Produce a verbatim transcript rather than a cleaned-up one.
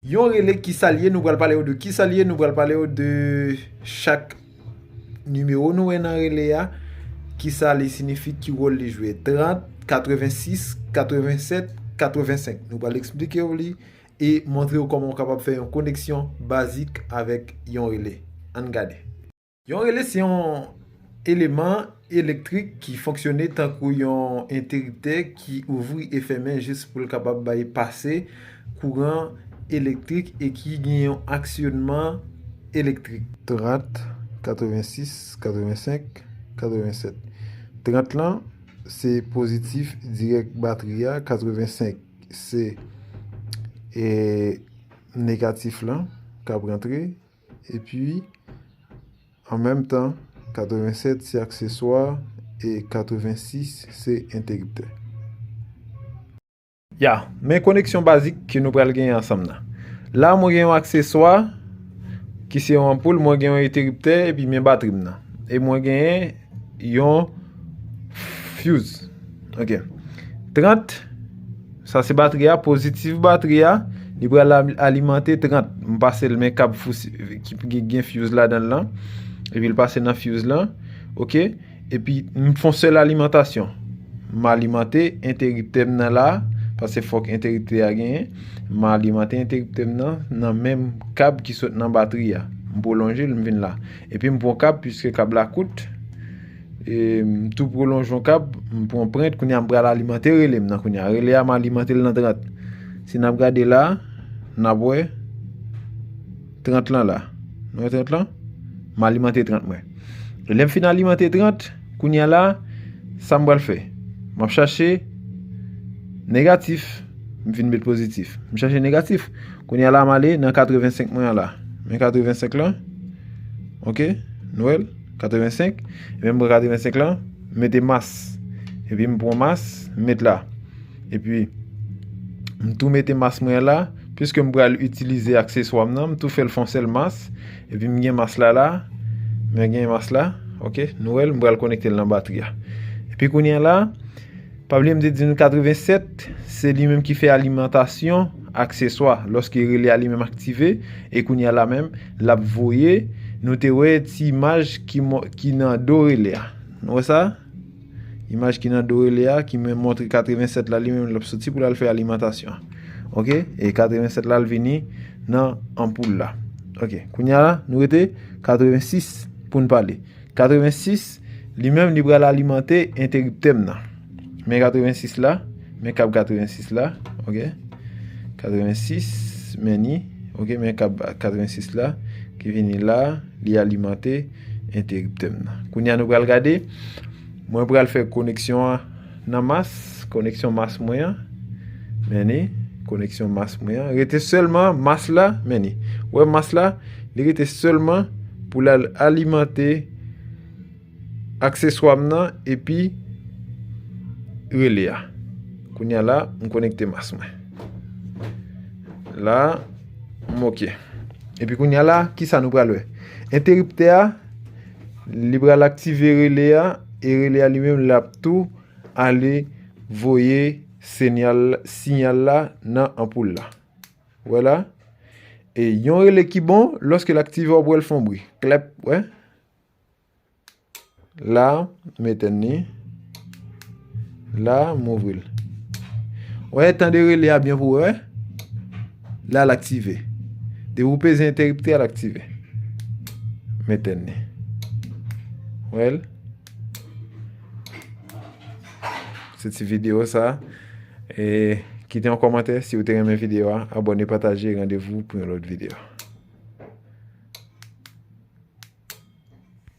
Yon rele, kisa l ye? Nou pral pale w de kisa l ye, nou pral pale w de chak nimewo nou wè nan rele a, kisa li siyifi, ki wòl li jwe. Trant, katrevensis, katrevensèt, katrevensenk. Nou pral eksplike w li e montre w kòman w kapab fè yon koneksyon bazik avèk yon rele. Ann gade. Yon rele se yon eleman elektrik ki fonksyone tankou yon enteriptè ki ouvri e fèmen jis pou l kapab bay pase kouran elektrik e ki gen yon aksyonman elektrik. Trant, katrevensis, katrevensenk, katrevennsèt. Trant lan se pozitif dirèk batri a, katrevensenk se, e, negatif lan k ap rantre, epi an menm tan, katrevennsèt se akseswa e katrevensis se enteriptè. Ya, men koneksyon bazik ke nou pral genyen ansanm nan. La, mwen gen yon akseswa ki se yon anpoul, mwen gen yon enteriptè, epi men batri m nan. E mwen genyen yon fuse. Ok. Trant, sa se batri a, pozitif batri a, li pral al-, alimante trant. M pase l men kab fuse ki gen, gen fuse ladan l lan. Epi l pase nan fuse lan. Ok. Epi m fè yon sèl alimantasyon. M alimante enteriptè m nan la, paske fòk enteriptè a genyen. M alimante enteriptè m nan, nan menm kab ki sot nan batri a. M pwolonje l, m vin la. Epi m pran kab, piske kab la kout. E m tou pwolonje yon kab, m pran prent, kounye a m pral alimante rele m nan kounye a. Rele a, m alimante l nan trant. Si n ap gade la, n ap wè trant lan la. Nou wè trant lan? M alimante trant mwen. E lè m fin alimante trant, kounye a la, sa m pral fè? M ap chache negatif, m vin met pozitif. M chache negatif. Kounye a la, m ale nan katrevensenk mwen an la. Men katrevensenk lan. Ok? Nou wè l? Katrevensenk. Epi m pran katrevensenk lan, m mete mas. Epi m pran mas, m met la. Epi, m tou mete mas mwen an la. Piske m pral itilize akseswa m nan, m tou fè l fè yon sèl mas. Epi m gen mas la la. Men gen mas la. Ok, nou wè l, m pral konekte l nan batri a. Epi kounye a la, pa bliye m te di nou katrevennsèt, se li menm ki fè alimantasyon akseswa. Lòske rele a li menm aktive, e kounye a la menm, l ap voye, nou te wè ti imaj ki mo-, ki nan do rele a. Nou wè sa? Imaj ki nan do rele a, ki men montre katrevennsèt la, li menm, l ap soti pou l al fè alimantasyon an. Ok? E katrevennsèt la, l vini nan anpoul la. Ok. Kounye a la, nou rete katrevensis pou n pale. Katrevensis, li menm, li pral alimante enteriptè m nan. Men katrevensis la, men kab katrevensis la, ok? Katrevensis, men ni, ok, men kab katrevensis la, ki vini la, li alimante enteriptè m nan. Kounye a, nou pral gade, mwen pral fè koneksyon an nan mas, koneksyon mas mwen an. Men ni, koneksyon mas mwen an. Rete sèlman mas la, men ni. Wè mas la, li rete sèlman pou l al alimante akseswa m nan epi rele a. Kounye a la, m konekte mas mwen. La, m ok. Epi kounye a la, kisa nou pral wè? Enteriptè a, li pral aktive rele a, e rele a li menm, l ap tou ale voye senyal, siyal la nan anpoul la. Wè la? E yon rele ki bon, lòske l aktive, w ap wè l fè yon bri. Klèp, wè? La, m etèn li. La, m ouvri l. Wè, tande rele a byen pou wè. La, l aktive. Depi w peze enteriptè a, l aktive. M etèn li. Wè l? Se ti videyo sa. E kite yon kòmantè si w te renmen videyo a. Abòne, pataje, randevou pou yon lòt videyo.